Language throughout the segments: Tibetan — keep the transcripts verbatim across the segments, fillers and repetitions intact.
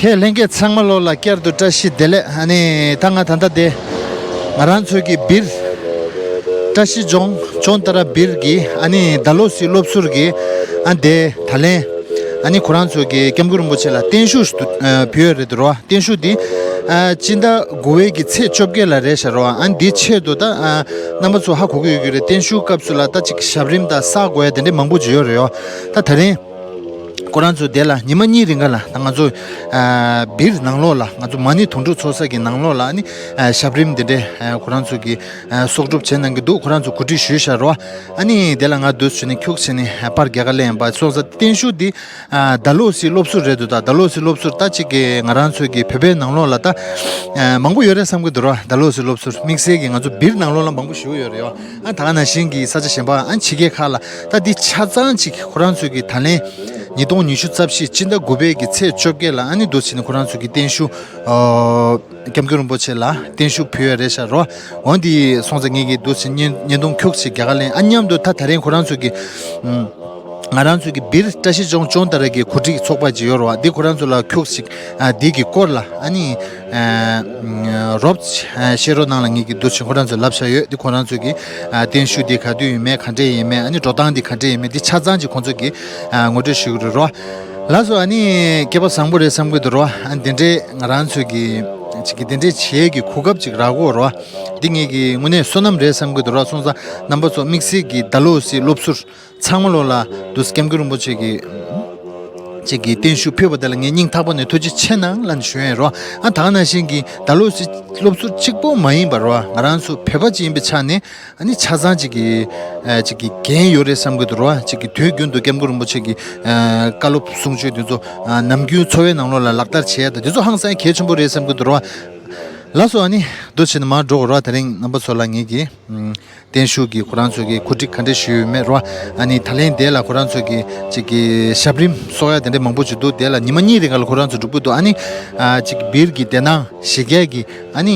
དེ་ལྷན་རྒྱས་ཚང་མ་ལོ་ལ་བསྐྱར་དུ་བཀྲ་ཤིས་བདེ་ལེགས། ཨ་ནི་ད་ང་ད་ལྟ་དེ་ང་རང་ཚོའི་གི་སྦིར་བཀྲ་ཤིས་ལྗོངས་ལྗོངས་ཏཱ་ར་སྦིར་གི་ཨ་ནི་ཌལ་ཧོ་སི་སློབ་ཟུར་གི་ཨ་དེ་ད་ལན་ཨ་ནི་ཁོ་རང་ཚོ་གི་སྐྱབས་མགོན་རིན་པོ་ཆེ་ལ་བརྟན་བཞུགས་ཞུ་ཨ་ཕུལ་ཡོད་རེད་འདུག་རོ། བརྟན་བཞུགས་འདི་ཨ་སྤྱི་ཟླ་དགུ་པའི་གི་ཚེས་བཅོ་བརྒྱད་ལ་རེད་ཤག་རོ། ཨ་ནི་འདི་ཆེད་དུ་ད་ཨ་རྣམ་པ་ཚོ་ཧ་གོ་གི་ཡོད་ཀྱི་རེད། བརྟན་བཞུགས་སྐབས་སུ་ལ་ད་ཅིག་ཞབས་རིམ་དང་བསགས་དགོས་ཡ་དེ་འདྲ་མང་པོ་ཅིག་ཡོད་རེད་ཡོ། ད་ད་རིང་ཁོ་རང་ཚོ་དེ་ལ་ཉི་མ་གཉིས་རིང་ག་ལ་ད་ང་ཚོ་ཨ་སྦིར་ནང་ལོགས་ལ་ང་ཚོ་མ་ཎི་དུང་སྒྲུབ་ཚོགས་ས་གི་ནང་ལོགས་ལ་ཨ་ནི་ཨ་ཞབས་རིམ་དེ་འདྲས་ཨ་ཁོ་རང་ཚོ་གི་ཨ་གསོག་སྒྲུབ་བྱེད་གནང་གི་འདུག་ཁོ་རང་ཚོ་གོ་སྒྲིག་ཞུས་ཤག་རོ། ཨ་ནི་དེ་ལ་ང་འདུག་བྱས་ནས་ཁྱུག་བྱས་ནས་ཨ་པར་རྒྱག་ག་སླེབས་ཡིན་པ་སོང་ཙང་བརྟན་བཞུགས་འདི་ཨ་ཌལ་ཧོ་སི་སློབ་ཟུར་རེད་འདུག་ད་ཌལ་ཧོ་སི་སློབ་ཟུར་ད་ཅིག་གི་ང་རང་ཚོ་གི་བོད་པའི་ནང་ལོགས་ལ་ད་ཨ་མང་པོ་ཡོད་རེད་བསམ་གི་འདུག་རོ། ཌལ་ཧོ་སི་སློབ་ཟུར་དམིགས་བསལ་གྱི་ང་ཚོ་སྦིར་ནང་ལོགས་ལ་མང་པོ་ཞེ་པོ་ཡོད་རེད་ཡོ། ཨ་ད་ག་ནང་བཞིན་གྱི་ས་ཆ་གཞན་པ་ཨ་ཕྱི་རྒྱལ་ཁག་ལ་ད་འདི་ཆ་ཚང་ཅིག་ཁོ་རང་ཚོའི་གི་ད་ལན་ཉིས་སྟོང་ཉི་ཤུ་རྩ་བཞི་སྤྱི་ཟླ་དགུ་པའི་གི་ཚེས་བཅོ་བརྒྱད་ལ་ཨ་ནི་འདུག་བྱས་ནས་ཁོ་རང་ཚོའི་གི་བརྟན་བཞུགས་ཨོ་སྐྱབས་མགོན་རིན་པོ་ཆེ་ལ་བརྟན་བཞུགས་ཕུལ་ཡ་རེད་ཤག་རོ། འོན་ཏེ་སོང་ཙང་ངེད་ཀྱིས་འདུག་བྱས་བརྙན་བརྙན་ཐུང་ཁྱུག་ཅིག་རྒྱག་ག་ལེན། ཨ་མཉམ་དུ་ད་ད་རིང་ཁོ་རང་ཚོའི་གི་ཨམ་ང་རང་ཚོའི་གི་སྦིར་བཀྲ་ཤིས་ལྗོངས་ལྗོངས་ཏཱ་ར་གི་གོ་སྒྲིག་ཚོགས་པ་ཅིག་ཡོད་རེད་བ། འདི་ཁོ་རང་ཚོ་ལ་ཁྱུག་ཅིག་ཨ་འདི་གི་སྐོར་ལ་ཨ་ནི་ཨ་རོབ་ཅིག་ཨ་བཤད་རོགས་གནང་ལ་ངེད་ཀྱིས་འདུག་བྱས་ཁོ་རང་ཚོ་ལབ་བཞག་ཡོད། འདི་ཁོ་རང་ཚོའི་གི་ཨ་བརྟན་བཞུགས་འདི་ག་དུས་ཡིན་མིན་ག་འདྲས་ཡིན་མིན་ཨ་ནི་འགྲོ་སྟངས་འདི་ག་འདྲས་ཡིན་མིན་འདི་ཆ་ཚང་ཅིག་ཁོང་ཚོ་གི་ཨ་ངོ་སྤྲོད་ཞུ་གི་རེད་རོ། ལགས་སོ། ཨ་ནི་སྐལ་པ་བཟང་པོ་རེད་བསམ་གི་འདུག་རོ། ཨ་འདི་འདྲའི་ང་རང་ཚོའི་གི་ཅིག་གི་འདི་འདྲའི་བྱེད་ཀྱི་གོ་སྐབས་ཅིག་རག་གོ་རོ། འདི་ངེད་ཀྱི་དངོས་གནས་བསོད་ནམས་རེད་བསམ་གི་འདུག་རོ། སོང་ཙང་རྣམ་པ་ཚོ་དམིགས་བསལ་གྱི་ཌལ་ཧོ་སི་སློབ་ཟུར་ཚང་མ་ལོ་ལ་འདུག་སྐྱབས་མགོན་རིན་པོ་ཆེ་གི་ཅིག་གི་བརྟན་བཞུགས་ཕུལ་བ་དེ་ལ་ངས་སྙིང་ཐག་པ་ནས་ཐུགས་རྗེ་ཆེ་གནང་ལབ་ནས་ཞུ་ཡ་ཡིན་རོ། ཨ་ད་ག་ནང་བཞིན་གྱི་ཌལ་ཧོ་སི་སློབ་ཟུར་གཅིག་པོ་མ་ཡིན་པ་རོ། ང་རང་ཚོ་བོད་པ་ཅིག་ཡིན་པའི་ཆ་ནས་ཨ་ནི་ཆ་ཚང་ཅིག་གི་ཨ་ཅིག་གི་འགན་ཡོད་རེད་བསམ་གི་འདུག་རོ། ཅིག་གི་དུས་རྒྱུན་དུ་སྐྱབས་མགོན་རིན་པོ་ཆེ་གི་ཨ་བཀའ་སློབ་གསུང་ཆོས་དེ་ཚོ་ཨ་ནམ་རྒྱུན་འཚོ་བའི་ནང་ལོགས་ལ་ལག་བསྟར་བྱེད་ཡ་དང་དེ་ཚོ་ཧང་སང་གལ་ཆེན་པོ་རེད་བསམ་གི་འདུག་རོ། ལགས་སོ། ཨ་ནི་འདུག་བྱས་ནས་མར་འགྲོ་དགོས་རོ། དེ་རིང་རྣམ་པ་ཚོ་ལ་ངེད་ཀྱིས་ཨམ་བརྟན་བཞུགས་ཀྱི་ཁོ་རང་ཚོ་གི་གོ་སྒྲིག་ག་འདྲས་ཞུས་ཡོད་མེད་རོ། ཨ་ནི་ད་ལན་དེ་ལ་ཁོ་རང་ཚོ་གི་ཅིག་གི་ཞབས་རིམ་གསོག་ཡ་དེ་འདྲས་མང་པོ་ཅིག་འདུག་དེ་ལ་ཉི་མ་གཉིས་རིང་ག་ལ་ཁོ་རང་ཚོ་འགྲོ་གི་འདུག་ཨ་ནི་ཨ་ཅིག་སྦིར་གྱི་དེ་ནང་གཞིས་རྒྱལ་གྱི་ཨ་ནི་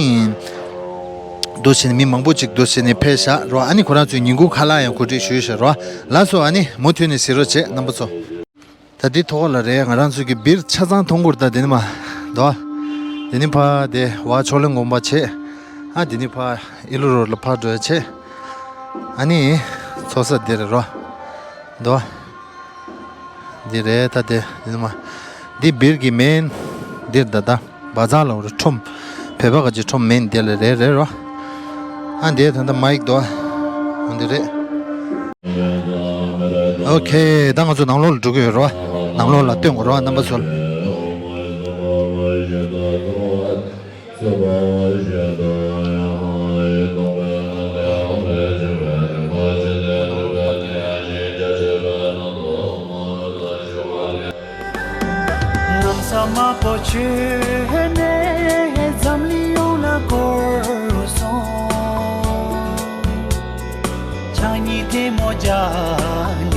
འདུག་བྱས་ནས་མི་མང་པོ་ཅིག་འདུག་བྱས་ནས་ཕེབས་ཤག་རོ། ཨ་ནི་ཁོ་རང་ཚོའི་ཉིན་གུང་ཁ་ལག་ཡང་གོ་སྒྲིག་ཞུས་ཤག་རོ། ལགས་སོ། ཨ་ནི་མུ་མཐུད་ནས་གཟིགས་རོགས་བྱེད་རྣམ་པ་ཚོ། ད་འདི་ཐོག་ལ་རེད། ང་རང་ཚོའི་གི་སྦིར་ཆ་ཚང་མཐོང་གི་རེད། ད་འདི་ནི་མ་དོ། འདི་ནི་ཕ་དེ་བ་ཕྱོགས་གླིང་དགོན་པ་བྱེད། ཨ་འདི་ནི་ཕ་ཨི་ལུ་རོ་ལ་ཕ་འགྲོ་བྱེད། ཨ་ནི་ཚོགས་ས་འདི་རེད་རོ། དོ། འདི་རེད། ད་དེ་འདི་ནི་མ་འདི་སྦིར་གྱི་མེན། འདིར་ད་ད་བ་ཛ་ལ་རུ་ཁྲོམ། བོད་པ་ག་ཅི་ཁྲོམ་མེན་འདི་ལ་རེད་རེད་རོ། ཨ་འདི་ད་ད་མ་ཡིག་དོ། འདི་རེད། ཨོ་ཁེ། ད་ང་ཚོ་ནང་ལོགས་ལ་འགྲོ་གི་ཡོད་རོ། ནང་ལོགས་ལ་སྟོན་དགོས་རོ་རྣམ་པ་ཚོ། གནམ་ས་དམར་པོ་བྱོན་ནས་འཛམ་གླིང་ཡོངས་ལ་བསྐོར་སོང་། ཕྱག་གཉིས་ཐལ་མོ་སྦྱར་ནས་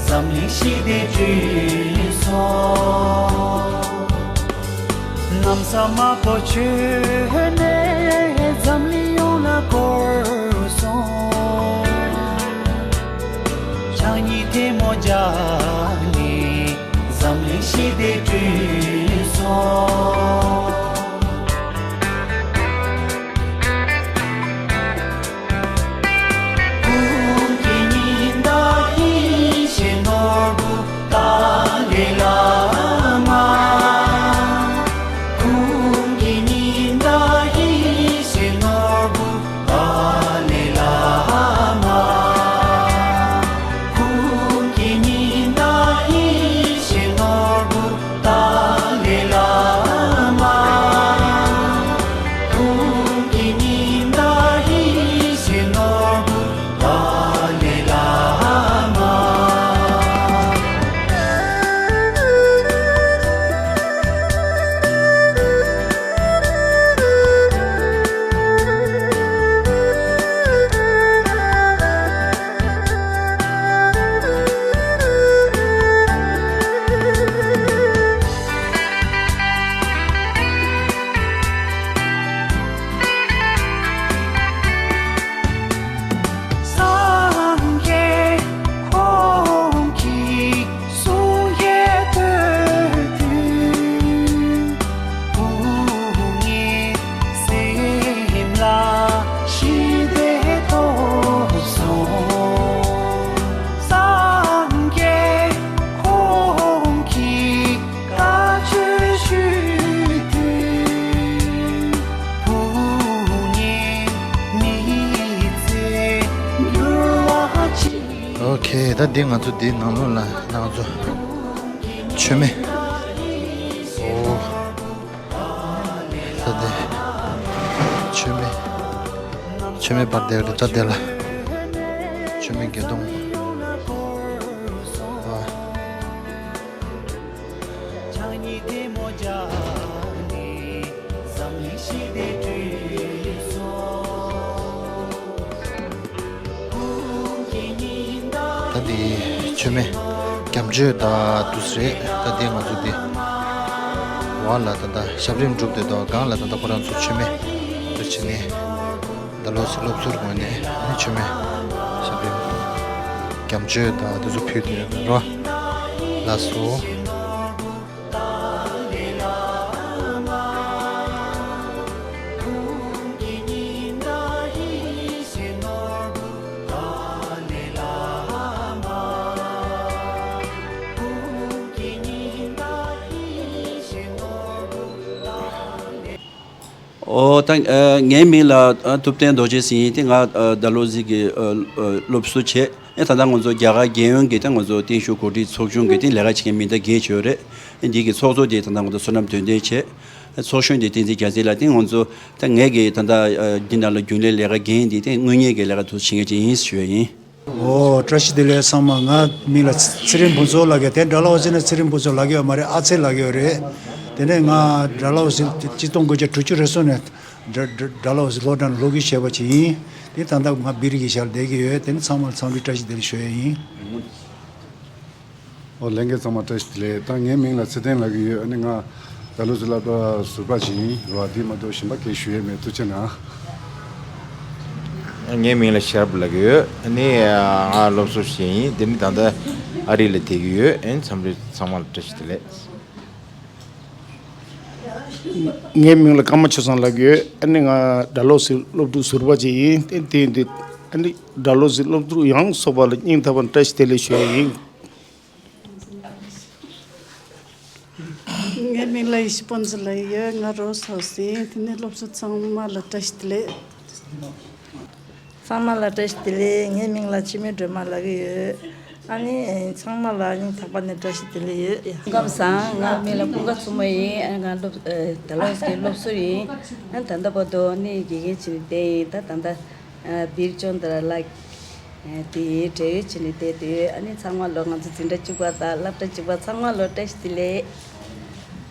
འཛམ་གླིང་ཞི་བདེ་བསྐྲུན་སོང་། གནམ་ས་དམར་པོ་བྱོན་ནས་འཛམ་གླིང་ཡོངས་ལ་བསྐོར་སོང་། ཕྱག་གཉིས་ཐལ་མོ་སྦྱར་ནས་འཛམ་གླིང་ཞི་བདེ་བསྐྲུན་སོང་། ཀུན་མཁྱེན་ཉི་ཟླ་ཡེ་ཤེས་ནོར་བུ་ཏཱ་ལའི་བླ་མ། ཀུན་མཁྱེན་ཉི་ཟླ་ཡེ་ཤེས་ནོར་བུ་ཏཱ་ལའི་བླ་མ། ཀུན་མཁྱེན་ཉི་ཟླ་ཡེ་ཤེས་ནོར་བུ་ཏཱ་ལའི་བླ་མ། ད་འདི་ང་ཚོ་འདིའི་ནང་ལོགས་ལ་ང་ཚོ་མཆོད་མེ། ཨོ། ད་འདི་མཆོད་མེ། མཆོད་མེ་འབར་བསྡད་རེད། ད་འདི་ལ་མཆོད་མེ་བརྒྱད་སྟོང་། ཨ། ད་འདི་མཆོད་མེ་རྒྱ་མཆོད་ད་དུས་རེད། ད་འདི་ང་ཚོ་འདི་འོག་ལ་ད་ད་ཞབས་རིམ་སྒྲུབ་དེ་དོ་སྒང་ལ་ད་ད་ཁོ་རང་ཚོ་མཆོད་མེ་དུ་བྱེད་ནས། ད་ལོ་སི་སློབ་ཟུར་ངོས་ནས་ཨ་ནི་མཆོད་མེ་ཞབས་རིམ་རྒྱ་མཆོད་དང་དེ་ཚོ་ཕུལ་དུ་ཡོད་པ་རོ། ལགས་སོ། ཨོ་ད་ཨ་ངའི་མིང་ལ་ཨ་ཐུབ་བསྟན་རྡོ་རྗེ་ཟེར་ཡིན། དེ་ང་ཨ་ཌལ་ཧོ་ཟི་གི་ཨ་ཨ་སློབ་ཟུར་བྱས། ཨེ་ད་ལྟ་ང་ཚོ་རྒྱ་གར་རྒྱལ་ཡོངས་ཀྱི་ད་ང་ཚོ་བརྟན་བཞུགས་གོ་སྒྲིག་ཚོགས་ཆུང་གི་དེ་ལས་ཀ་བྱེད་མཁན་མི་སྣ་འགན་བྱས་ཡོད་རེད། ཨེ་འདི་གི་ཚོགས་གཙོ་དེ་ད་ལྟ་ང་ཚོ་བསོད་ནམས་དོན་ལྡན་བྱས། ཨེ་ཚོགས་གཞོན་དེ་བསྟན་འཛིན་རྒྱལ་མཚན་ལགས། དེ་ང་ཚོ་ད་ངས་ཀྱི་ད་ལྟ་ཨ་འདི་ནང་ལ་རྒྱུན་ལས་ལས་ཀ་འགན་འདི་དེ་དངུལ་གཉེར་གྱི་ལས་ཀ་དུ་བྱེད་མཁན་ཅིག་ཡིན་ཞུ་ཡ་ཡིན། ཨོ་བཀྲ་ཤིས་བདེ་ལེགས་ཚང་མ། ང་མིང་ལ་ཚེ་རིང་ཕུན་ཚོགས་ལབ་ཀྱི་ཡོད། དེ་ཌལ་ཧོ་ཟི་ནས་ཚེ་རིང་ཕུན་ཚོགས་ལབ་ཀྱི་ཡོད་མ་རེད། ཨ་ཚེ་ལབ་ཀྱི་ཡོད་རེད། དེ་ནས་ང་ཌལ་ཧོ་ཟི་གཅིག་སྟོང་དགུ་བརྒྱ་དྲུག་ཅུ་རེ་གསུམ་ནས་ཌལ་ཌལ་ཧོ་ཟི་སློབ་གྲྭ་ནས་སློབ་ཁུལ་བྱས་པ་ཅིག་ཡིན། དེ་ད་ལྟ་ང་སྦིར་གྱི་ཞལ་བསྡད་ཀྱི་ཡོད། དེ་ནས་ཚང་མར་འཚམས་འདྲི་བཀྲ་ཤིས་བདེ་ལེགས་ཞུ་ཡ་ཡིན། ཨོ་ལྷན་རྒྱས་ཚང་མ་བཀྲ་ཤིས་བདེ་ལེགས། ད་ངའི་མིང་ལ་ཚེ་བརྟན་ལབ་ཀྱི་ཡོད། ཨ་ནི་ང་ཌལ་ཧོ་ཟི་སློབ་གྲྭ་ཟུར་པ་ཅིག་ཡིན་རོ། འདི་མ་གཏོགས་གཞན་པ་སྐད་ཞུ་ཡས་མེད། ཐུགས་རྗེ་གནང་། ངའི་མིང་ལ་ཤར་བུ་ལབ་ཀྱི་ཡོད། ཨ་ནི་ང་སློབ་ཟུར་ཞིག་ཡིན། དེ་ནི་ད་ལྟ་ཨ་རི་ལ་བསྡད་ཀྱི་ཡོད། ཨ་ནི་འཚམས་འདྲི་ཚང་མ་ལ་བཀྲ་ཤིས་བདེ་ལེགས། ངའི་མིང་ལ་ཀརྨ་ཆོས་བཟང་ལབ་ཀྱི་ཡོད། ཨ་ནི་ང་ཌལ་ཧོ་ཟི་སློབ་ཕྲུག་ཟུར་པ་ཅིག་ཡིན། དེ་དེ་དེ་ཨ་ནི་ཌལ་ཧོ་ཟི་སློབ་ཕྲུག་ཡོངས་སུ་ལ་སྙིང་ཐག་པ་ནས་བཀྲ་ཤིས་བདེ་ལེགས་ཞུ་ཡ་ཡིན། ངའི་མིང་ལ་ཡེ་ཤེས་ཕུན་ཚོགས་ལབ་ཀྱི་ཡོད། ང་རོ་སོ་སི་ཡིན། དེ་ནས་སློབ་ཟུར་ཚང་མ་ལ་བཀྲ་ཤིས་བདེ་ལེགས། ཚང་མ་ལ་བཀྲ་ཤིས་བདེ་ལེགས། ངའི་མིང་ལ་འཆི་མེད་སྒྲོལ་མ་ལབ་ཀྱི་ཡོད། ཨ་ནི་ཚང་མ་ལ་སྙིང་ཐག་པ་ནས་བཀྲ་ཤིས་བདེ་ལེགས་ཡོད། སྐུ་ཁམས་བཟང་། ངའི་མིང་ལ་ཀུན་དགའ་མཚོ་མོ་ཡིན། ཨ་ང་སློབ་ཨ་ཌལ་ཧོ་ཟི་གི་སློབ་ཟུར་ཡིན། ཨ་ད་ལྟ་བར་དུ་ནི་དགེ་རྒན་བྱས་ནས་བསྡད་ཡིན། ད་ད་ལྟ་ཨ་སྦིར་ཅོན་ཏ་ར་ལ་དེ་འབྲེལ་ཡོད་བྱས་ནས་བསྡད་དུས། ཨ་ནི་ཚང་མ་ལོ་ང་ཚོ་འཛིན་གྲྭ་གཅིག་པ་དང་སློབ་གྲྭ་གཅིག་པ་ཚང་མ་ལོ་བཀྲ་ཤིས་བདེ་ལེགས།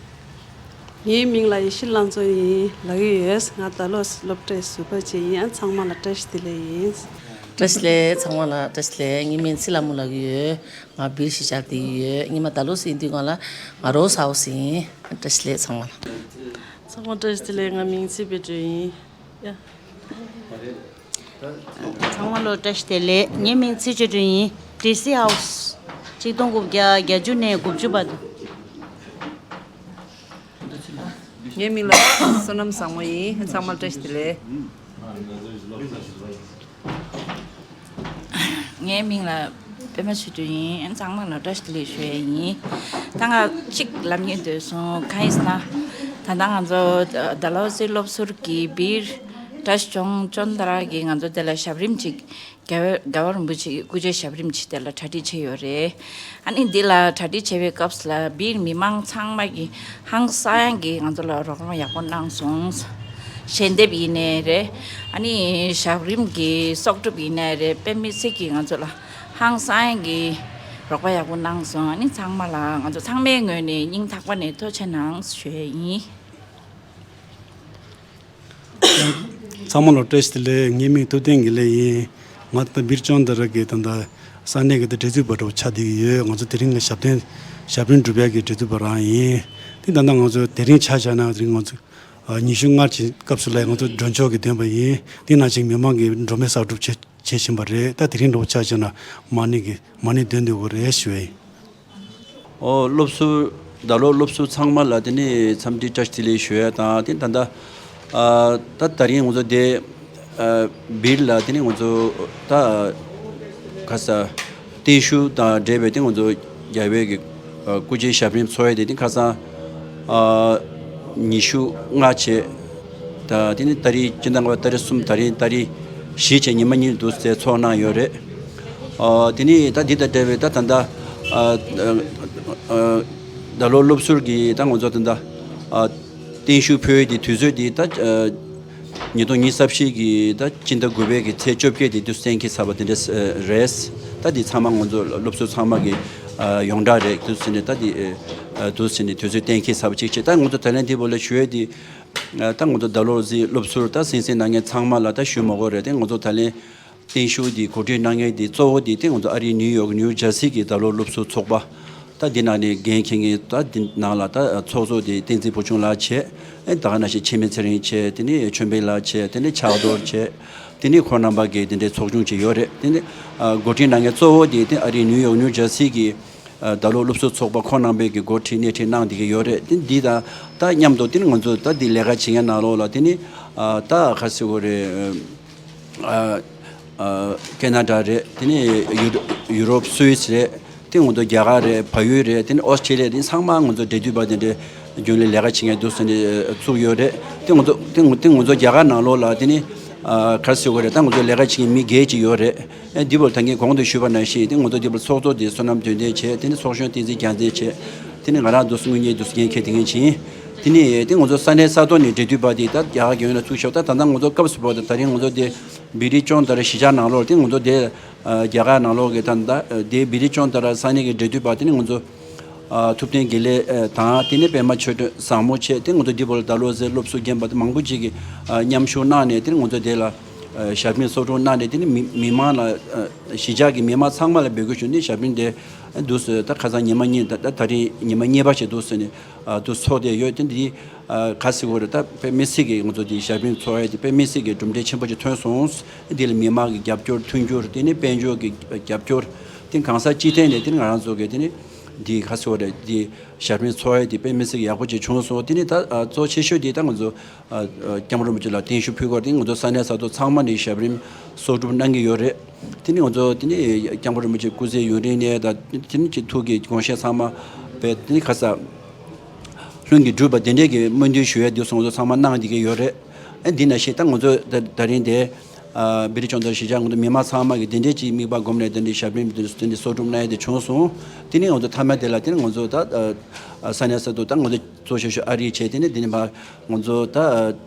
ངའི་མིང་ལ་ཡེ་ཤེས་ལྷ་མཚོ་ཡིན་ལབ་ཀྱི་ཡོད། ང་ད་ལོ་སློབ་གྲྭའི་ཟུར་པ་ཅིག་ཡིན། ཚང་མ་ལ་བཀྲ་ཤིས་བདེ་ལེགས་ཡིན། བཀྲ་ཤིས་བདེ་ལེགས། ཚང་མ་ལ་བཀྲ་ཤིས་བདེ་ལེགས། ངའི་མིང་ཚེ་ལྷ་མོ་ལབ་ཀྱི་ཡོད། ང་སྦིར་གཞིས་ཆགས་བསྡད་ཀྱི་ཡོད། ངས་མ་ད་ལོ་སི་ཡིན་དུས་སྒང་ལ་ང་རོ་སའོ་སི་ཡིན། བཀྲ་ཤིས་བདེ་ལེགས་ཚང་མ་ལ། ཚང་མ་བཀྲ་ཤིས་བདེ་ལེགས། ང་མིང་ཚེ་བདེ་སྒྲོལ་ཡིན། ཡ། ཚང་མ་ལོ་བཀྲ་ཤིས་བདེ་ལེགས། ངའི་མིང་ཚེ་ཆོས་སྒྲོན་ཡིན། ཌི་སི་ཧའོ་སི། གཅིག་སྟོང་དགུ་བརྒྱ་བརྒྱད་ཅུ་ནས་དགུ་བཅུ་བར་དུ། ངའི་མིང་ལ་བསོད་ནམས་བཟང་མོ་ཡིན། ཚང་མ་བཀྲ་ཤིས་བདེ་ལེགས། ངའི་མིང་ལ་པད་མ་ཆོས་སྒྲོན་ཡིན། ཚང་མ་ལ་བཀྲ་ཤིས་བདེ་ལེགས་ཞུ་ཡས་ཡིན། ད་ང་གཅིག་ལབ་སྙིང་འདོད་སོང་། གང་ཡིན་ཟེར་ན། ད་ལྟ་ང་ཚོ་ཌལ་ཧོ་ཟི་སློབ་ཟུར་གྱི་སྦིར་གྲྭ་ཆུང་ཅོན་ཏ་ར་གིས་ང་ཚོ་དེ་ལ་ཞབས་རིམ་ཅིག་རྒྱལ་བ་རྒྱལ་བ་རིན་པོ་ཆེའི་སྐུ་ཕྱྭའི་ཞབས་རིམ་ཅིག་དེ་ལ་གྲ་སྒྲིག་བྱས་ཡོད་རེད། ཨ་ནི་འདི་ལ་གྲ་སྒྲིག་བྱེད་པའི་སྐབས་ལ་སྦིར་མི་མང་ཚང་མ་གིས་ཧང་སང་གིས་ང་ཚོ་ལ་རོགས་རམ་ཡག་པོ་གནང་སོང་། ཞལ་འདེབས་ཡིན་ནའི་རེད། ཨ་ནི་ཞབས་རིམ་གྱི་གསོག་སྒྲུབ་ཡིན་ནའི་རེད། དཔེ་མི་སྲིད་ཀྱིས་ང་ཚོ་ལ་ཧང་སང་གིས་རོགས་པ་ཡག་པོ་གནང་སོང་། ཨ་ནི་ཚང་མ་ལ་ང་ཚོ་ཚང་མའི་ངོས་ནས་སྙིང་ཐག་པ་ནས་ཐུགས་རྗེ་གནང་ཞུ་ཡས་ཡིན། ཚང་མ་ལ་བཀྲ་ཤིས་བདེ་ལེགས། ངའི་མིང་ཐུབ་བསྟན་དགེ་ལེགས་ཡིན། ང་ད་ལྟ་སྦིར་ཅོན་ཏ་ར་གི་ད་ལྟ་ས་གནས་ཀྱི་ད་འབྲེལ་མཐུད་པ་འདྲ་བོ་ཆགས་བསྡད་ཀྱི་ཡོད། ང་ཚོ་དེ་རིང་ལ་ཞབས་བརྟན་ཞབས་བརྟན་སྒྲུབ་ཡག་གི་འབྲེལ་མཐུད་པ་རང་ཡིན། དེ་ད་ལྟ་ང་ཚོ་དེ་རིང་ཆ་བཞག་ན་དེ་རིང་ང་ཚོ་ཨ་ཉི་ཤུ་ལྔ་གི་སྐབས་སུ་ལ་ང་ཚོ་མགྲོན་ཆོག་གི་འདོན་པ་ཡིན། དེ་ནང་བཞིན་མི་མང་གིས་སྒྲོལ་མའི་གསོག་སྒྲུབ་བྱེད་བྱེད་བཞིན་པ་རེད། ད་དེ་རིང་འདྲ་བོ་ཆ་བཞག་ན་མ་ཎི་གི་མ་ཎི་འདོན་འདོད་ཡོད་རེད་ཞུ་བ་ཡིན། ཨོ་སློབ་ཟུར་ད་ལོ་སློབ་ཟུར་ཚང་མ་ལ་དེ་ནས་འཚམས་འདྲི་བཀྲ་ཤིས་བདེ་ལེགས་ཞུ་ཡ་དང་། དེ་ད་ལྟ་ཨ་ད་ད་རིང་ང་ཚོ་དེ་ཨ་སྦིར་ལ་དེ་ནས་ང་ཚོ་ད་ཁ་ས་བརྟན་བཞུགས་དང་འབྲེལ་བའི་དེ་ང་ཚོ་རྒྱལ་བའི་གི་ཨ་སྐུ་ཕྱྭའི་ཞབས་རིམ་འཚོགས་ཡ་དེ་དེ་ཁ་སང་ཨ་ཉི་ཤུ་ལྔ་བྱས། ད་དེ་ནི་ཏ་རིག་སྤྱི་ཟླ་ལྔ་པ་ཏ་རིག་གསུམ། ད་རིང་ཏ་རིག་བཞི་བྱས་ཉི་མ་གཉིས་འདུག་ཟེར་ཚོགས་གནང་ཡོད་རེད། ཨ། དེ་ནས་ད་འདི་དང་འབྲེལ་བའི་ད་ད་ལྟ་ཨ་ཨ་ཨ་ཟླ་ལོག་སློབ་ཟུར་གྱི་ད་ང་ཚོ་ད་ལྟ་ཨ་བརྟན་བཞུགས་ཕུལ་ཡས་དེ་དུས་ཚོད་དེ་ད་ཨ་ཉིས་སྟོང་ཉི་ཤུ་རྩ་བཞི་གི་ད་སྤྱི་ཟླ་དགུ་པའི་གི་ཚེས་བཅོ་བརྒྱད་དེ་དུས་གཏན་འཁེལ་ཚར་བ་དེ་འདྲ་རེད། ད་འདི་ཚང་མ་ང་ཚོ་སློབ་ཟུར་ཚང་མ་གི་ཨ་ཡོངས་གྲགས་རེད། དུས་ཟིན་ནས་ད་འདི་ཨ་དུས་ཟིན་ནས་དུས་ཚོད་གཏན་འཁེལ་ཚར་བ་གཅིག་བྱས། ད་ང་ཚོ་ད་ལན་འདི་བོ་ལ་ཞུ་ཡས་དེ་ཨ་ད་ང་ཚོ་ཟླ་ལོག་ཟིན་སློབ་ཟུར་ད་གསན་གཟིགས་གནང་མཁན་ཚང་མ་ལ་ད་ཞུ་མ་དགོས་རེད། དེ་ང་ཚོ་ད་ལན་བརྟན་བཞུགས་འདི་གོ་སྒྲིག་གནང་མཁན་འདི་གཙོ་བོ་འདི་ཏེ་ང་ཚོ་ཨ་རིའི་ནིའུ་ཡོག་ནིའུ་ཇར་སི་གི་ཟླ་ལོག་སློབ་ཟུར་ཚོགས་པ། ད་འདི་ནང་ནས་འགན་འཁྱེར་མཁན་ད་འདི་ནང་ལ་ད་ཚོགས་གཙོ་འདི་བསྟན་འཛིན་བུ་ཆུང་ལགས་བྱས། ཨེ་ད་ག་ནང་བཞིན་འཆི་མེད་ཚེ་རིང་བྱས། དེ་ནས་ཆོས་འཕེལ་ལགས་བྱས། དེ་ནས་ཕྱག་རྡོར་བྱས། དེ་ནས་ཁོང་རྣམ་པ་གི་དེ་འདྲའི་ཚོགས་ཆུང་ཅིག་ཡོད་རེད། དེ་ནས་ཨ་འགོ་ཁྲིད་གནང་མཁན་གཙོ་བོ་འདི་ཏེ་ཨ་རིའི་ནིའུ་ཡོག་ནིའུ་ཇར་སི་གི་ཨ་ཟླ་ལོག་སློབ་ཟུར་ཚོགས་པ་ཁོང་རྣམ་པས་ཀྱི་འགོ་ཁྲིད་སྣེ་ཁྲིད་གནང་བསྡད་ཀྱི་ཡོད་རེད། དེ་འདི་དང་ད་མཉམ་དུ་དེ་ནི་ང་ཚོ་ད་འདི་ལས་ཀ་བྱེད་མཁན་ནང་ལོགས་ལ་དེ་ནི་ཨ་ད་ག་རེ་ཟེར་དགོས་རེད། ཨ་ཨ་ཁེ་ན་ཌ་རེད། དེ་ནི་ཡུ་ཡུ་རོབ་སུད་སི་རེད། དེ་ང་ཚོ་རྒྱ་གར་རེད། བལ་ཡུལ་རེད། དེ་ནི་ཨོ་སི་ཁྲེ་ལི་ཡ་རེད། ཚང་མ་ང་ཚོ་འབྲེལ་མཐུད་པ་དེ་འདྲའི་རྒྱུན་ལས་ལས་ཀ་བྱེད་མཁན་འདུག་ཟེར་ནས་བཙུགས་ཡོད་རེད། དེ་ང་ཚོ་དེ་ང་དེ་ང་ཚོ་རྒྱ་གར་ནང་ལོགས་ལ་དེ་ནི་ཨ་ག་རེ་ཟེར་དགོས་རེད། ད་ང་ཚོ་ལས་ཀ་བྱེད་མཁན་མི་སྒེར་ཅིག་ཡོད་རེད། ཨེ་འདི་བོར་ད་ངས་གོང་དུ་ཞུས་པ་ནང་བཞིན་དེ་ང་ཚོ་འདི་བོར་ཚོགས་གཙོ་དེ་བསོད་ནམས་དོན་ལྡན་བྱས། དེ་ནི་ཚོགས་གཞོན་བསྟན་འཛིན་རྒྱལ་མཚན་བྱས། དེ་ནི་ང་རང་འདུག་སེ་དངོས་གནས་འདུག་སེ་འགན་འཁྱེར་དེ་ངས་བྱིན། དེ་ནི་དེ་ང་ཚོ་ས་གནས་ས་ཐོག་ནས་འབྲེལ་མཐུད་པ་དེ་ད་རྒྱ་གར་རྒྱལ་ཡོངས་ལ་ཚུགས་ཤོག་ད་ད་ལྟ་ང་ཚོ་སྐབས་སུ་བབས་ཏེ་ད་རིང་ང་ཚོ་དེ་བི་རི་ཅོན་ཏ་ར་གཞིས་ཆགས་ནང་ལོགས་དེ་ང་ཚོ་དེ་ཨ་རྒྱ་གར་ནང་ལོགས་ཀྱི་ད་ད་དེ་བི་རི་ཅོན་ཏ་ར་ས་གནས་ཀྱི་འབྲེལ་མཐུད་པ་དེ་ནི་ང་ཚོ་ཨ་ཐུབ་བསྟན་དགེ་ལེགས་ཨ་དང་། དེ་ནས་པད་མ་ཆོས་སྒྲོན་བཟང་མོ་བྱས། དེ་ང་ཚོ་འདི་བོར་ཟླ་ལོག་ཟེར་སློབ་ཟུར་རྒན་པ་དེ་མང་པོ་ཅིག་གིས་ཨ་མཉམ་ཞུགས་གནང་ནས་དེ་ནི་ང་ཚོ་དེ་ལ་ཨ་ཞབས་འདྲེན་གསོལ་སྒྲུབ་གནང་ནས། དེ་ནི་མི་མི་མང་ལ་ཨ་གཞིས་ཆགས་ཀྱི་མི་མང་ཚང་མ་ལ་འབོད་སྐུལ་ཞུས་ནས་ཞབས་འདྲེན་དེ་འདུག་སེ་ད་ཁ་སང་ཉི་མ་གཉིས་ད་ད་ད་རིང་ཉི་མ་གཉིས་པ་ཞིག་འདུག་སེ་ནས་ཨ་འདུག་ཚོགས་བསྡད་ཡོད། དེ་འདི་ཨ་ག་རེ་ཟེར་དགོས་རེད། ད་དཔེ་མི་སྲིད་ཀྱི་ང་ཚོ་འདི་ཞབས་འདྲེན་ཚོགས་ཡས་དེ་དཔེ་མི་སྲིད་ཀྱི་གྲུབ་འབྲས་ཆེན་པོ་ཅིག་ཐོན་སོང་། འདི་ལ་མི་མང་གི་རྒྱབ་སྐྱོར་མཐུན་འགྱུར། དེ་ནས་དཔལ་འབྱོར་གྱི་རྒྱབ་སྐྱོར། དེ་གང་ས་ཅི་ཐད་ནས་དེ་ནི་ང་རང་ཚོ་གི་དེ་ནི་འདི་ག་རེ་ཟེར་དགོས་རེད། འདི་ཞབས་འདྲེན་ཚོགས་ཡས་དེ་དཔེ་མི་སྲིད་ཀྱི་ཡག་པོ་ཅིག་བྱུང་སོང་། དེ་ནི་ད་ཨ་གཙོ་ཆེ་ཤོས་དེ་ད་ང་ཚོ་ཨ་ཨ་སྐྱབས་མགོན་རིན་པོ་ཆེ་ལ་བརྟན་བཞུགས་ཕུལ་སྐོར་དེ་ང་ཚོ་ས་གནས་ས་ཐོག་ཚང་མ་ནས་ཞབས་རིམ་གསོལ་སྒྲུབ་གནང་གི་ཡོད་རེད། དེ་ནི་ང་ཚོ་དེ་ནི་སྐྱབས་མགོན་རིན་པོ་ཆེ་སྐུ་ཚེ་ཡུན་རིང་གནས་དང་། དེ་ནི་ཅིག་ཐུགས་ཀྱི་དགོངས་བཞེད་ཚང་མ་བས་དེ་ནི་ཁ་ས་ལྷུན་གྱིས་གྲུབ་པ་དེ་འདྲས་ཀྱི་སྨོན་འདུན་ཞུ་ཡས་དུས་སུ་ང་ཚོ་ཚང་མ་གནང་བསྡད་ཀྱི་ཡོད་རེད། ཨ་འདི་ནང་བཞིན་ད་ང་ཚོ་ད་ད་རིང་དེ་ཨ་བི་རི་ཅོན་ཏ་གཞིས་ཆགས་ང་ཚོ་མི་མང་ཚང་མ་གིས་དེ་འདྲས་ཅིག་དམིགས་པ་བསྒོམས་ནས་དེ་འདྲས་ཞབས་རིམ་དེ་འདྲས་གསོལ་སྒྲུབ་གནང་ཡས་དེ་བྱུང་སོང་། དེ་ནི་ང་ཚོ་མཐའ་མ་དེ་ལ་དེ་ནི་ང་ཚོ་ད་ཨ་ས་གནས་ས་ཐོག་ད་ང་ཚོ་གཙོ་ཆེ་ཤོས་ཨ་རི་བྱས། དེ་ནས་དེ་ནས་ཕར་ང་ཚོ་ད་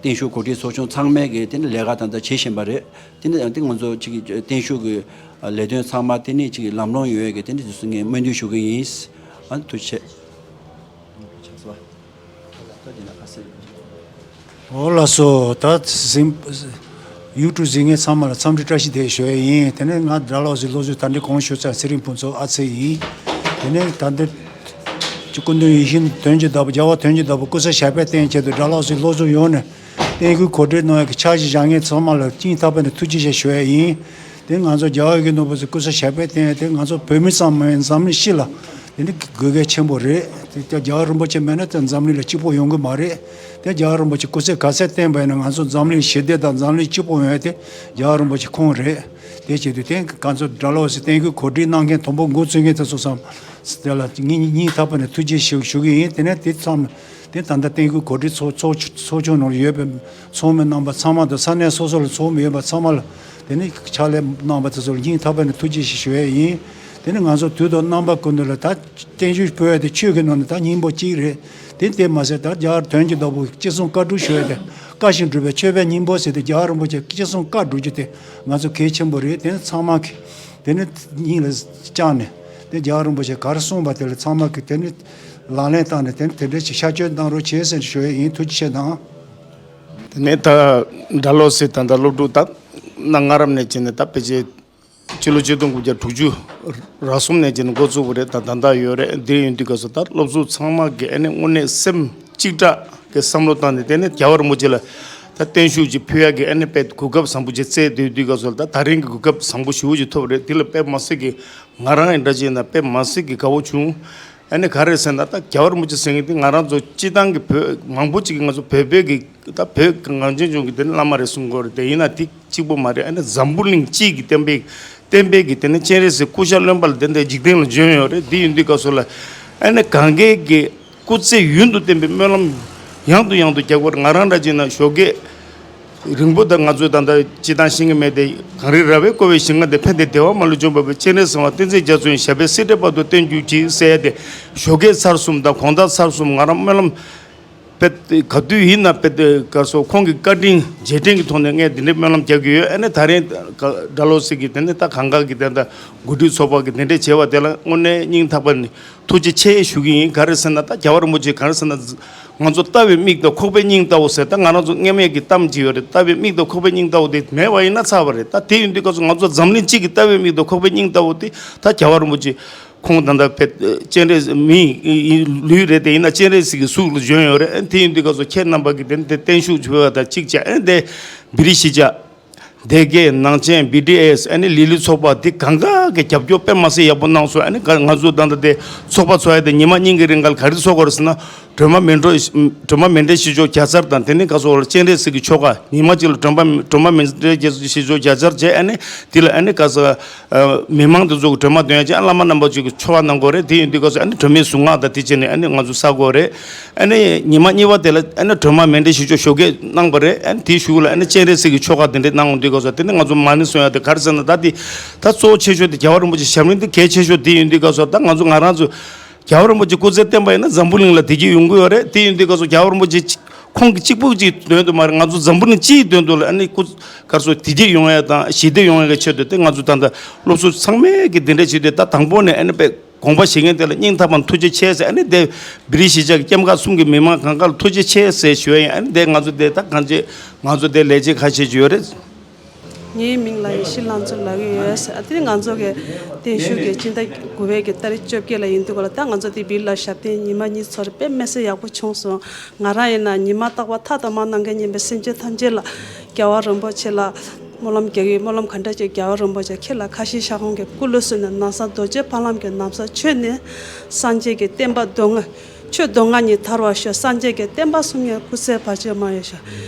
བརྟན་བཞུགས་གོ་སྒྲིག་ཚོགས་ཆུང་ཚང་མས་ཀྱི་དེ་ནས་ལས་ཀ་ད་ལྟ་བྱེད་བཞིན་པ་རེད། དེ་ནས་དེ་ང་ཚོ་ཅིག་བརྟན་བཞུགས་ཀྱི་ལས་དོན་ཚང་མ་དེ་ནས་ཅིག་ལམ་ལྷོང་ཡོང་ཡས་ཀྱི་དེ་འདྲ་ཞིག་ངས་སྨོན་འདུན་ཞུ་གི་ཡིན། ཨ་ཐུགས་རྗེ་ཆེ། འོ་ལགས་སོ། ད་གཟིགས་ཡུ་ཊུབ་གཟིགས་མཁན་ཚང་མ་ལ་འཚམས་འདྲི་བཀྲ་ཤིས་བདེ་ལེགས་ཞུ་ཡས་ཡིན། དེ་ནས་ང་ཟླ་ལོག་ཟེར་སློབ་ཟུར་ད་འདྲི་གོང་ཞུས་ཚར་ཚེ་རིང་ཕུན་ཚོགས་ཨ་ཚེ་ཡིན། དེ་ནས་ད་འདི་སྐུ་མདུན་ཡིད་བཞིན་དོན་གྱི་བདག་པོ་རྒྱལ་བ་དོན་གྱི་བདག་པོ་སྐུ་ཚེ་ཞབས་པད་བརྟན་ཆེད་དུ་ཟླ་ལོག་ཟེར་སློབ་ཟུར་ཡོངས་ནས་རྟེན་སྐུལ་གོ་སྒྲིག་གནང་ཡས་ཀྱི་ཕྱག་བཞེས་བཞག་མཁན་ཚང་མ་ལ་སྙིང་ཐག་པ་ནས་ཐུགས་རྗེ་ཆེ་ཞུ་ཡས་ཡིན། དེ་ང་ཚོ་རྒྱལ་བ་ཡིད་བཞིན་ནོར་བུ་ཚོའི་སྐུ་ཚེ་ཞབས་པད་བརྟན་ཡས་དེ་ང་ཚོ་བོད་མི་ཙམ་མ་ཡིན་འཛམ་གླིང་སྤྱི་ལ་དེ་ནི་དགོས་གལ་ཆེན་པོ་རེད། དེ་རྒྱལ་བ་རིན་པོ་ཆེ་མེད་ན་དེ་འཛམ་གླིང་ལ་སྐྱིད་པོ་ཡོང་གི་མ་རེད། དེ་རྒྱལ་བ་རིན་པོ་ཆེ་སྐུ་ཚེ་ག་ཚད་བརྟན་པ་ཡིན་ན་ང་ཚོ་འཛམ་གླིང་ཞི་བདེ་དང་འཛམ་གླིང་སྐྱིད་པོ་ཡོང་ཡས་དེ་རྒྱལ་བ་རིན་པོ་ཆེ་ཁོང་རེད། དེ་བྱེད་དུས་དེ་ང་ཚོ་ཟླ་ལོག་ཟེར་རྟེན་སྐུལ་གོ་སྒྲིག་གནང་མཁན་དང་པོ་འགོ་བཙུགས་མཁན་དེ་ཚོ་ཚང་དེ་ལ་སྙིང་སྙིང་ཐག་པ་ནས་ཐུགས་རྗེ་ཆེ་ཞུ་གི་ཡིན། དེ་ནས་དེ་ཚང་དེ་ད་ལྟ་རྟེན་སྐུལ་གོ་སྒྲིག་ཚོགས་ཚོགས་ཚོགས་ཆུང་ནང་ལ་ཡོད་པའི་ཚོགས་མི་རྣམ་པ་ཚང་མ་དང་ས་གནས་སོ་སོ་ལ་ཚོགས་མི་ཡོད་པ་ཚང་མ་ལ་དེ་ནས་ཕྱག་ལས་གནང་བ་དེ་ཚོ་ལ་སྙིང་ཐག་པ་ནས་ཐུགས་རྗེ་ཆེ་ཞུ་ཡས་ཡིན། དེ་ནས་ང་ཚོ་དུས་དང་རྣམ་པ་ཀུན་ཏུ་ལ་ད་བརྟན་བཞུགས་ཕུལ་ཡས་དེ་ཆོས་ཀྱི་ནང་ནས་ད་སྙིང་པོ་གཅིག་རེད། དེ་དེ་མ་ཟད་ད་རྒྱལ་བ་དོན་གྱི་བདག་པོ་ཅི་གསུང་བཀའ་སྒྲུབ་ཞུ་ཡས་དེ་བཀའ་བཞིན་སྒྲུབ་པའི་ཆོས་པའི་སྙིང་པོ་ཟེར་ཏེ་རྒྱལ་བ་རིན་པོ་ཆེ་ཅི་གསུང་བཀའ་སྒྲུབ་རྒྱུ་དེ་ང་ཚོ་གལ་ཆེན་པོ་རེད། དེ་ནས་ཚང་མ་གིས་དེ་ནས་སྙིང་ལ་བཅངས་ནས་དེ་རྒྱལ་བ་རིན་པོ་ཆེ་ག་རེ་གསུངས་པ་དེ་ལ་ཚང་མ་གིས་དེ་ནས་ལག་ལེན་བསྟར་ནས་དེ་ནས་དེ་འདྲ་ཞིག་ཤར་བསྐྱོད་གནང་རོགས་བྱེད་ཟེར་ཞུ་ཡས་ཡིན། ཐུགས་རྗེ་ཆེ་གནང་། དེ་ནས་ད་ཟླ་ལོག་ཟེར་ད་ལྟ་སློབ་ཕྲུག་ད་གནའ་སྔ་རབས་ནས་བྱས་ནས་ད་ཕལ་ཆེར་སྤྱི་ལོ་ཆིག་སྟོང་དགུ་བརྒྱ་དྲུག་ཅུ་ར་གསུམ་ནས་བྱས་ནས་འགོ་བཙུགས་པ་རེད། ད་ད་ལྟ་ཡོད་རེད། འདིར་ཡོང་དུས་སྐབས་སུ་ད་སློབ་ཟུར་ཚང་མ་གིས་ཨ་ནི་དངོས་གནས་སེམས་གཅིག་གྲགས་ཀྱི་བསམ་བློ་བཏང་ནས་དེ་ནས་རྒྱལ་བ་རིན་པོ་ཆེ་ལ་ད་བརྟན་བཞུགས་ཅིག་ཕུལ་ཡག་གི་ཨ་ནི་དཔེ་གོ་སྐབས་བཟང་པོ་ཅིག་བཙལ་སྡོད་དུས་སྐབས་སུ་ད་ད་རིང་གི་གོ་སྐབས་བཟང་པོ་ཞེ་པོ་ཅིག་ཐོབ་རེད། དེ་ལ་དཔེ་མ་སྲིད་ཀྱི་ང་རང་ཡི་འདྲ་བྱས་ན་དཔེ་མ་སྲིད་ཀྱི་དགའ་བོ་བྱུང་། ཨ་ནི་ག་རེ་ཟེར་ན་ད་རྒྱལ་བ་རིན་པོ་ཆེ་ཟེར་མཁན་དེ་ང་རང་ཚོ་སྤྱི་བཏང་གི་བོད་མང་པོ་ཅིག་གིས་ང་ཚོ་བོད་པའི་གི་ད་བོད་གངས་ཅན་ལྗོངས་ཀྱི་དེ་ནི་བླ་མ་རེད་གསུང་གི་ཡོད་རེད། དེ་ཡིན་ན་དེ་གཅིག་པོ་མ་རེད། ཨ་ནི་འཛམ་བུ་གླིང་སྤྱི་གི་བསྟན་པའི་བསྟན་པའི་གི་དེ་ནི་སྤྱན་རས་གཟིགས་སྐུ་ཤ་རློན་པ་ལ་དེ་འདྲའི་འཇིག་རྟེན་ལ་བྱོན་ཡོད་རེད། དེ་ཡིན་དུས་སྐབས་སུ་ལ་ཨ་ནི་གང་གས་གི་སྐུ་ཚེ་ཡུན་དུ་བརྟན་པའི་སྨོན་ལམ་ཡང་དུ་ཡང་དུ་རྒྱག་པར་ང་རང་འདྲ་བྱས་ན་ཞོགས་ཀས་ རིང་པོ་ད་ང་ཚོས་ད་ལྟ་སྤྱི་བཏང་ཤེས་ཀྱི་མེད་དེ། གངས་རི་ར་བས་བསྐོར་བའི་ཞིང་ཁམས་འདིར། ཕན་བདེ་བདེ་བ་མ་ལུས་འབྱུང་བའི་བུ། སྤྱན་རས་གཟིགས་དབང་བསྟན་འཛིན་རྒྱ་མཚོ་ཡི། ཞབས་པད་སྲིད་མཐའི་བར་དུ་བརྟན་གྱུར་ཅིག་ཟེར་ཏེ། ཞོགས་ཀས་ཚར་གསུམ་དང་དགོང་དག་ཚར་གསུམ་ང་རང་སྨོན་ལམ་དཔེ་ག་དུས་ཡིན་ན་དཔེ་ག་སོ་ཁོང་གི་བཀའ་དྲིན་རྗེས་དྲན་གྱི་ཐོག་ནས་ངས་འདི་འདྲའི་སྨོན་ལམ་རྒྱག་གི་ཡོད། ཨ་ནི་ད་རིང་སྒྲ་ལོག་སྲིད་ཀྱི་དེ་ནི་ད་གང་ག་གི་དེ་འདྲ་གོ་སྒྲིག་ཚོགས་པ་གི་དེ་འདྲ་བྱས་པ་དེ་ལ་དངོས་གནས་སྙིང་ཐག་པ་ནས་ཐུགས་རྗེ་ཆེ་ཞུ་གི་ཡིན། ག་རེ་ཟེར་ན་ད་རྒྱལ་བ་རིན་པོ་ཆེ་ག་རེ་ཟེར་ན། ང་ཚོ་ལྟ་བའི་མིག་དང་ཁོག་པའི་སྙིང་ལྟ་བུ་ཟེར། ད་ང་རང་ཚོ་སྔོན་མའི་གི་གཏམ་ཅིག་ཡོད་རེད། ལྟ་བའི་མིག་དང་ཁོག་པའི་སྙིང་ལྟ་བུ་དེ་མེད་པ་ཡིན་ན་ཚར་བ་རེད། ད་དེ་ཡིན་དུས་སྐབས་སུ་ང་ཚོ་འཛམ་གླིང་སྤྱི་གི་ལྟ་བའི་མིག་དང་ཁོག་པའི་སྙིང་ལྟ་བུ་དེ་ད་རྒྱལ་བ་རིན་པོ་ཆེ་ཁོང་ད་ལྟ་དཔེ་སྤྱན་རས་མི་ཡི་ལུས་རེད། དེ་ཡིན་ན་སྤྱན་རས་གཟིགས་ཀྱི་གཟུགས་ལ་བྱོན་ཡོད་རེད། དེ་ཡིན་དུས་སྐབས་སུ་ཁྱེད་རྣམ་པ་གི་དེ་དེ་བརྟན་བཞུགས་བྱེད་པ་དང་གཅིག་བྱས། ཨེ་དེ་བི་རི་གཞིས་ཆགས། སྡེ་དགེ་ནང་ཆེན་བི་ཌི་ཨེ་སི། ཨ་ནི་ལི་ལི་ཚོགས་པ་འདི་གང་ག་གི་རྒྱབ་སྐྱོར་དཔེ་མ་སྲིད་ཡག་པོ་གནང་སོང་། ཨ་ནི་ང་ང་ཚོ་ད་ལྟ་དེ་ཚོགས་པ་ཚོགས་ཡ་དེ་ཉི་མ་གཉིས་ཀྱི་རིང་ག་ལ་ག་རེ་ཚོགས་དགོས་རེད་ཟེར་ན། སྒྲོལ་མ་མཎྜལ། སྒྲོལ་མ་མཎྜལ་ཞིག་ཆོག་གྱ་ཚར་དང་། དེ་ནས་ག་སོགས་ལ་སྤྱན་རས་གཟིགས་ཀྱི་ཆོ་ག་ཉི་མ་གཅིག་ལ་སྒྲོལ་མ་སྒྲོལ་མ་མཎྜལ་ཞིག་ཆོག་གྱ་ཚར་བྱས། ཨ་ནི་དེ་ལ་ཨ་ནི་ག་ས་མི་མང་དེ་ཚོ་གི་སྒྲོལ་མ་འདོན་ཡ་ཅིག་ཨ་བླ་མ་རྣམ་པ་ཚོ་གི་ཆོ་ག་གནང་དགོས་རེད། དེ་ཡིན་དུས་ག་ས་ཨ་ནི་སྒྲོལ་མའི་གཟུངས་སྔགས་དང་དེ་བྱས་ནས་ཨ་ནི་ང་ཚོ་བསག་དགོས་རེད། ཨ་ནི་ཉི་མ་གཉིས་པ་དེ་ལ་ཨ་ནི་སྒྲོལ་མ་མཎྜལ་ཞིག་ཆོག་ཞོགས་ཀས་གནང་པ་རེད། ཨ་ནི་དེའི་གཞུག་ལ་ཨ་ནི་སྤྱན་རས་གཟིགས་ཀྱི་ཆོ་ག་དེ་འདྲ་གནང་ཡོང་དུས་ག་ས་དེ་ནི་ང་ཚོ་མ་ཎི་གསུང་ཡ་དེ་ག་རེ་ཟེར་ན། ད་དེ་ད་གཙོ་བོ་ཆེ་ཤོས་དེ་རྒྱལ་བ་རིན་པོ་ཆེ་ཞབས་རིམ་དེ་གལ་ཆེ་ཤོས་དེ་ཡིན་དུས་ག་ས་ད་ང་ཚོ་ང་རང་ཚོ་རྒྱལ་བ་རིན་པོ་ཆེ་སྐུ་ཚེ་བརྟན་པ་ཡིན་ན་འཛམ་བུ་གླིང་ལ་བདེ་སྐྱིད་ཡོང་གི་ཡོད་རེད། དེ་ཡིན་དུས་ག་ས་རྒྱལ་བ་རིན་པོ་ཆེ་ཁོང་གི་གཅིག་པུ་གཅིག་དོན་དུ་མ་རེད། ང་ཚོ་འཛམ་བུ་གླིང་སྤྱིའི་དོན་དུ་ལ་ཨ་ནི་སྐུ་ག་ས་བདེ་སྐྱིད་ཡོང་ཡ་དང་ཞི་བདེ་ཡོང་ཡ་གི་ཆེད་དུ་དེ་ང་ཚོ་ད་ལྟ་སློབ་ཟུར་ཚང་མས་ཀྱི་དེ་འདྲ་བྱེད་དུས་ད་དང་པོ་ནས་ཨ་ནི་དཔེ་དགོངས་པ་བཞེས་མཁན་དེ་ལ་སྙིང་ཐག་པ་ནས་ཐུགས་རྗེ་ཆེ་ཟེར། ཨ་ནི་དེ་བི་རི་གཞིས་ཆགས་ཀྱི་སྐྱེམས་ཁ་གསུམ་གྱི་མི་མང་གང་ག་ལ་ཐུགས་རྗེ་ཆེ་ཟེར་ཞུ་ཡ་ཡིན། ཨ་ནི་དེ་ང་ཚོ་དེ་ད་གང་ཅི་ང་ཚོ་དེ་ལས་བྱེད་ཁ་ཤས་ཅིག་ཡོད་རེད། ངའི་མིང་ལ་ཡེ་ཤེས་ལྷ་མཚོ་ལབ་ཀྱི་ཡོད། ཨ་དེ་ང་ཚོ་གི་བརྟན་བཞུགས་ཀྱི་སྤྱི་ཟླ་དགུ་པའི་གི་ཏ་རིག་བཅོ་བརྒྱད་ལ་ཡིན་དུས་ག་ལ་ད་ང་ཚོ་དེ་བི་ལ་ཞབས་བརྟན་ཉི་མ་གཉིས་ཚོར་དཔེ་མི་སྲིད་ཡག་པོ་བྱུང་སོང་། ང་རང་ཡིན་ན་ཉི་མ་རྟག་པར་ཐ་དང་མ་གནང་མཁན་ཡིན་པའི་སེམས་ཅན་ཐམས་ཅད་ལ་རྒྱལ་བ་རིན་པོ་ཆེ་ལ་སྨོན་ལམ་རྒྱག་གི་ཡོད། སྨོན་ལམ་ག་འདྲ་ཅིག་རྒྱལ་བ་རིན་པོ་ཆེ་ཁྱེད་ལ་ཁ་ཞེ་ཤ་ཁོང་གི་སྐུ་ལུས་གསོལ་ནས་ན་བཟའ་རྡོ་རྗེ་ཕ་ལམ་གྱི་ན་བཟའ་མཆོད་ནས་སངས་རྒྱས་ཀྱི་བསྟན་པ་མདོ་སྔགས་ཆོས་མདོ་སྔགས་གཉིས་དར་བར་ཤོག་སངས་རྒྱས་ཀྱི་བསྟན་པ་སྲུང་མཁན་སྐུ་ཚེ་བར་ཆད་མ་ཡོང་ཤོག་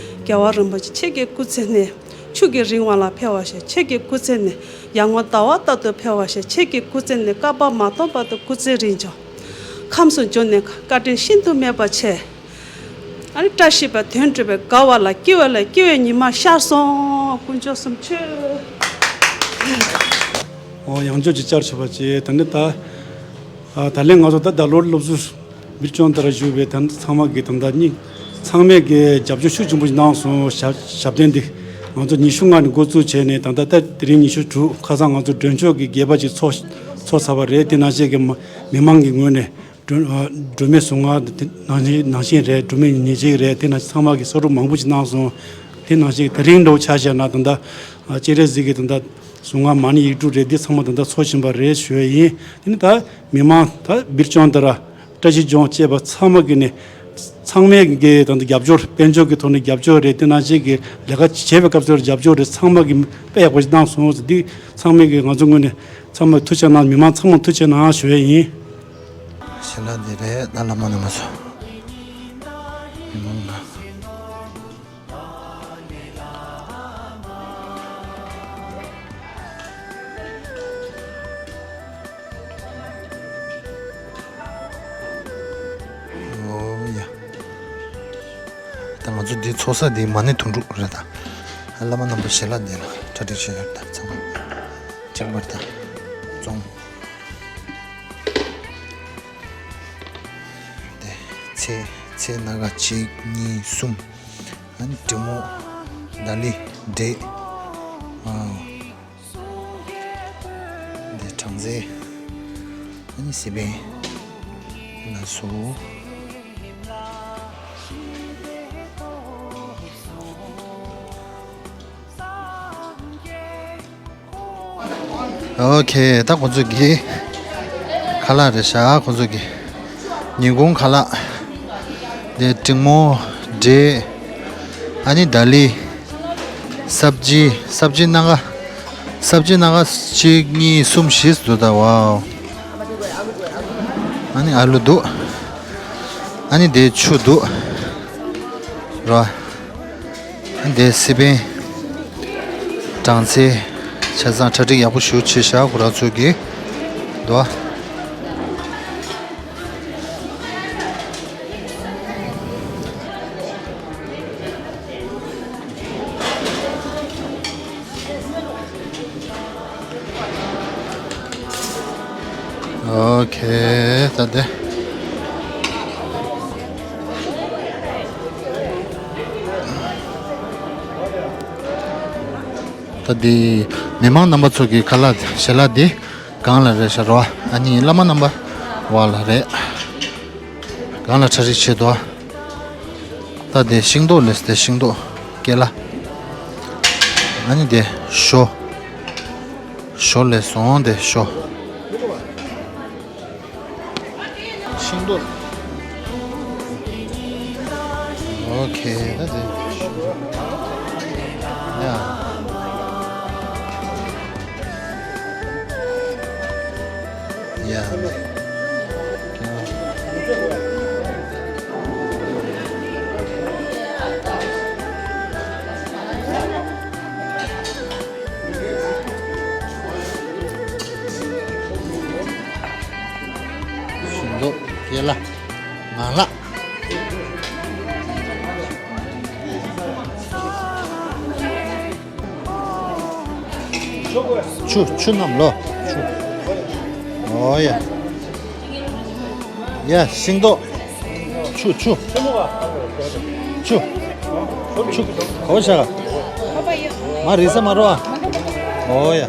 རྒྱལ་བ་རིན་པོ་ཆེ་ཁྱེད་ཀྱི་སྐུ་ཚེ་ནི་ཆུ་གི་རིང་བ་ལ་འཕེལ་བར་ཤོག་ཁྱེད་ཀྱི་སྐུ་ཚེ་ནི་ཡར་ངོ་ཟླ་བ་ལྟར་དུ་འཕེལ་བར་ཤོག་ཁྱེད་ཀྱི་སྐུ་ཚེ་ནི་བསྐལ་པ་མ་སྟོངས་བར་དུ་སྐུ་ཚེ་རིང་ཅོག་ཁམས་སུ་འབྱོར་ནས་བཀའ་དྲིན་ཤིན་ཏུ་སྨད་པ་ཆེ། ཨ་ནི་བཀྲ་ཤིས་པ་དོན་གྲུབ་པའི་དགའ་བ་ལ་སྐྱེ་བ་ལ་སྐྱེ་བའི་ཉི་མ་ཤར་སོང་། དཀོན་མཆོག་གསུམ་མཆོད། འོ་ཡང་བསྐྱར་ཅིག་བཅར་ཆོག་པ་བྱས། ད་ནི་ད་ཨ་ད་ལན་ང་ཚོ་ད་ད་ལོར་སློབ་ཟུར་མི་སྤྱང་ལྟར་བཞུགས་པའི་ད་ཚང་མ་གི་ད་ད་སྙིང་ཚང་མས་གི་རྒྱབ་སྐྱོར་ཤུགས་ཆེན་པོ་ཞིག་གནང་སོང་། ཞབས་ཞབས་བརྟན་འདི་ང་ཚོ་ཉི་ཤུ་ལྔ་ནས་འགོ་བཙུགས་བྱས་ནས་ད་ད་ད་དེ་རིང་ཉི་ཤུ་དྲུག་ཁ་སང་ང་ཚོ་མགྲོན་ཆོག་གི་དགྱེས་པ་ཅིག་ཚོགས་ཚོགས་ཚར་བ་རེད། དེ་ནང་བཞིན་གི་མི་མང་གི་ངོས་ནས། སྒྲོལ་སྒྲོལ་མའི་གཟུངས་སྔགས་དེ་ནང་བཞིན་ནང་བཞིན་རེད། སྒྲོལ་མའི་ཉིན་བྱེད་རེད། དེ་ནང་བཞིན་ཚང་མ་གིས་གསོལ་རས་མང་པོ་ཞིག་གནང་སོང་། དེ་ནང་བཞིན་དེ་རིང་འདྲ་བོ་ཆ་བཞག་ན་ད་ལྟ་སྤྱན་རས་གཟིགས་ཀྱི་ད་ལྟ་གཟུངས་སྔགས་མ་ཎི་ཡིག་དྲུག་རེད། འདི་ཚང་མ་ད་ལྟ་འཚོགས་བཞིན་པ་རེད་ཞུ་ཡ་ཡིན། དེ་ནི་ད་མི་མང་ད་སྦིར་ཅོང་ཏ་ར་བཀྲ་ཤིས་ལྗོངས་བཅས་པ་ཚང་མ་གིས་ནི་ཚང་མས་ཀྱི་ད་ལྟ་རྒྱབ་སྐྱོར་དཔལ་འབྱོར་གྱི་ཐོག་ནས་རྒྱབ་སྐྱོར་རེད། དེ་ནང་བཞིན་གྱི་ལས་ཀ་བྱེད་པའི་སྐབས་སུ་རྒྱབ་སྐྱོར་རེད། ཚང་མ་གིས་དཔེ་ཡག་པོ་ཞིག་གནང་སོང་། འདི་ཚང་མས་ཀྱི་ང་ཚོ་ངོས་ནས་ཚང་མ་ཐུགས་རྗེ་གནང་། མི་མང་ཚང་མ་ཐུགས་རྗེ་གནང་ཞུ་ཡ་ཡིན། ཞལ་ལག་འདི་རེད། ད་བླ་མ་རྣམ་པ་ཚོ། ཨོ་ཡ། ད་ང་ཚོ་འདི་ཚོགས་ས་འདི་མ་ཎི་དུང་སྒྲུབ་རེད། ད་བླ་མ་རྣམ་པ་ཞལ་ལག་འདི་ལ་གྲ་སྒྲིག་བྱས་ཡོད། ད་ཚང་མ་ཅིག་པར་ད་བཙོང་། དེ་ཚེ་ཚེ་ན་ག་གཅིག་གཉིས་གསུམ། ཨ་ནི་འབྲི་མོ། ད་ལི། འབྲས། ཨ། འདི་སྦྲང་རྩི། ཨ་ནི་སི་པན། ལ་སོ། ཨོ་ཁེ། ད་ཁོ་ཚོ་གི་ཁ་ལག་རེད་ཤག་ཁོ་ཚོ་གི་ཉིན་གུང་ཁ་ལག་དེ་འབྲི་མོ། འབྲས། ཨ་ནི་ད་ལི། སབ་ཇི། སབ་ཇི་སྣ་ཁ། སབ་ཇི་སྣ་ཁ་གཅིག་གཉིས་གསུམ་བཞི་འདུག་ད། ཝའོ། ཨ་ནི་ཨ་ལུ་འདུག་ཨ་ནི་དེ་ཆུ་འདུག་ར། དེ་སི་པན། སྦྲང་རྩི། ཆ་ཚང་གྲ་སྒྲིག་ཡག་པོ་ཞེ་པོ་བྱས་ཤག་ཁོ་རང་ཚོ་གི་དོ། ཨོ་ཁེ། ད་དེ། ད་དེ། མི་མང་རྣམ་པ་ཚོ་གི་ཁ་ལག་ཞལ་ལག་དེ་སྒང་ལ་རེད་ཤག་རོ། ཨ་ནི་བླ་མ་རྣམ་པ་བ་ལ་རེད། སྒང་ལ་གྲ་སྒྲིག་བྱེད་དོ། ད་དེ་ཤིང་ཏོག་ལས་དེ་ཤིང་ཏོག་ཀེ་ལ། ཨ་ནི་དེ་ཞོ། ཞོ་ལས་སོང་དེ་ཞོ། ཤིང་ཏོག་ཨོ་ཁེ། ད་དེ། ཡ། ཡ། ཤིང་ཏོག་ཀེ་ལ། ང་ལ། ཆུ་ཆུ་རྣམས་ལོ། ཆུ། ཨོ་ཡ། ཡ་ཤིང་ཏོག་ཆུ་ཆུ། ཆུ། ཆུ། ག་བ་ཤ་ག་མ་རི་ས་མ་རོ་ཨ། ཨོ་ཡ།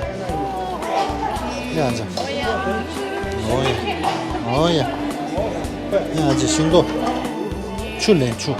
ཡ་ཅ། ཨོ་ཡ། ཨོ་ཡ། ཡ་ཅ་ཤིང་ཏོག་ཆུ་ལེན་ཆུ།